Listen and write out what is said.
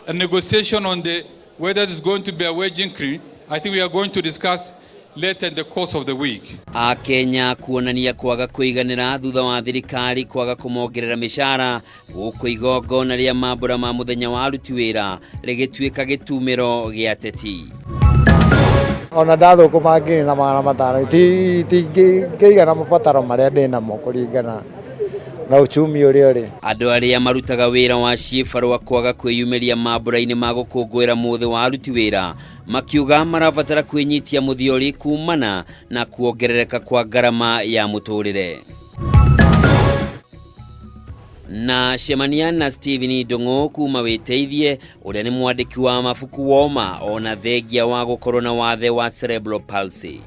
A negotiation on the whether there's going to be a wage increase, I think we are going to discuss later in the course of the week. Akenya kuonania kwaga kũiganĩra thutha wa thirikari kwaga kũmongerera mĩcara gũkũ igongona rĩa mambũra ma mũthenya wa aruti wĩra rĩgĩtuĩka gĩtumĩro gĩa ateti. Ona ndathũkũma 1500 itingĩigana mabataro marĩa ndĩnamo kũringana na uchumi ũrĩa ũrĩ. Andũ arĩa marutaga wĩra wa ciĩbarũa kwaga kwĩyumĩria mambũra-inĩ ma gũkũngũĩra mũthĩ wa aruti wĩra makiuga marabatara kwĩnyitia mũthiori kumana na kuongerereka kwa ngarama ya mũtũrĩre. Na cemania na Steven Ndung'u kuma wĩteithie ũrĩa nĩ mwandĩki wa mabuku woma ona thengia wa gũkorwo na wathe wa cerebral palsy.